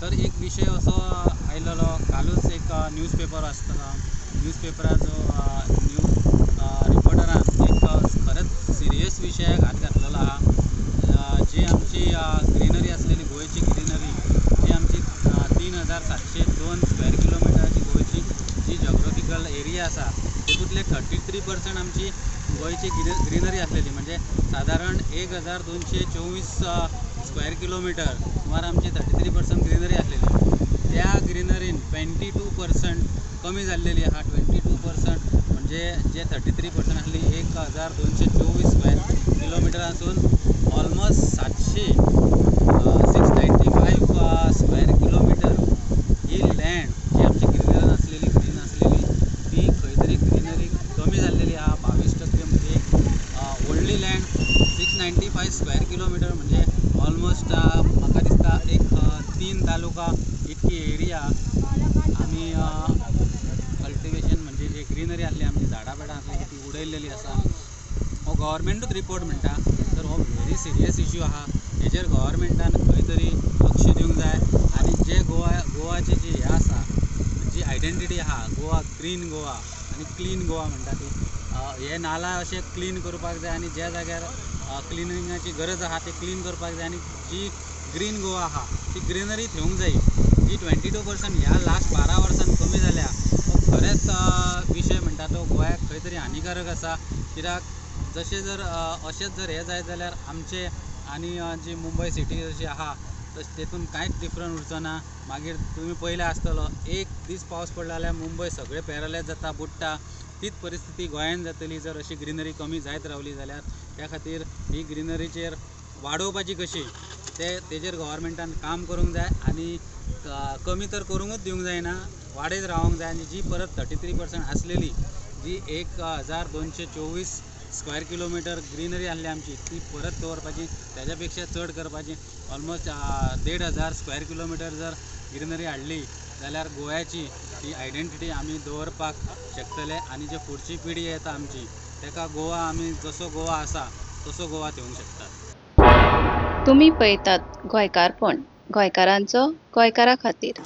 तर एक विशय असो आयलेलो, कालूच एक न्यूज पेपर वाचतालो. न्यूज पेपराचो न्यूज रिपोर्टरान एक खरेंच सिरियस विशयाक हात घातलेलो आहा. जी आमची ग्रिनरी आसलेली, गोंयची ग्रिनरी, जी आमची 3702 स्क्वेअर किलोमिटराची गोंयची जी जॉग्राफिकल एरिया आसा, तितूंतले 33% आमची गोंयची ग्रिनरी आसलेली. म्हणजे सादारण 1224 स्क्वेअर किलोमिटर सुमार आमची 33% ग्रिनरी आसलेली. त्या ग्रिनरीन 22% कमी जाल्लेली आहा. 22% म्हणजे जे 33% आसली, 1224 स्क्वेअर किलोमिटर आसून ऑलमोस्ट 700, 695 स्क्वेअर किलोमिटर ही लँड जी आमची ग्रिनरी आसलेली, ग्रीन आसलेली, ती खंय तरी ग्रिनरी कमी जाल्लेली आहा. 22% म्हणजे एक व्हडली लँड, 695 स्क्वेअर किलोमिटर म्हणजे ऑलमोस्ट म्हाका दिसता एक 3 तालुका इतकी एरिया आमी कल्टिवेशन म्हणजे जे ग्रिनरी आसली आमची, झाडां पेडां आसली, ती उडयल्लेली आसा. हो गव्हर्मेंटूच रिपोर्ट म्हणटा. तर हो व्हेरी सिरियस इश्यू आहा. हेजेर गव्हर्मेंटान खंय तरी लक्ष दिवंक जाय आनी जे गोवाची जी हें आसा, जी आयडेंटिटी आहा, गोवा ग्रीन गोवा आनी क्लीन गोवा म्हणटा ती, हे नाला अशें क्लीन करपाक जाय आनी ज्या जाग्यार क्लिनिंगाची गरज आहा ते क्लीन करपाक जाय आनी जी ग्रीन गोवा आहा ती ग्रिनरी थेवंक जाय. जी 22% ह्या लास्ट 12 वर्सान कमी जाल्या, हो खरेंच विशय म्हणटा तो गोंयाक खंय तरी हानिकारक आसा. कित्याक जशें जर अशेंच जर हें जायत जाल्यार आमचे आनी जी मुंबय सिटी जशी आहा तशें तेतून कांयच डिफरंट उरचो ना. मागीर तुमी पयलें आसतलो, एक दीस पावस पडलो जाल्यार मुंबय सगळें पॅरलायज जाता, बुडटा. तीच परिस्थिती गोंयान जातली जर अशी ग्रिनरी कमी जायत रावली जाल्यार. त्या खातीर ही ग्रिनरीचेर वाडोवपाची कशी ते तेजेर गव्हर्मेंटान काम करूंक जाय आनी कमी तर करूंकूच दिवंक जायना, वाडयत रावंक जाय. आनी जी परत 33% आसलेली, जी 1224 स्क्वेअर किलोमिटर ग्रिनरी आसली आमची, ती परत दवरपाची, त्याच्या पेक्षा चड करपाची. ऑलमोस्ट 1500 स्क्वेअर किलोमिटर जर ग्रिनरी हाडली जाल्यार गोव्याची ती आयडेंटिटी आमी दवरपाक शकतले आनी जे फुडची पिढी येता आमची तेका गोवा आमी जसो गोवा आसा तसो गोवा दिवंक शकतात. तुमी पळयतात गोंयकारपण, गोंयकारांचो गोंयकारा खातीर.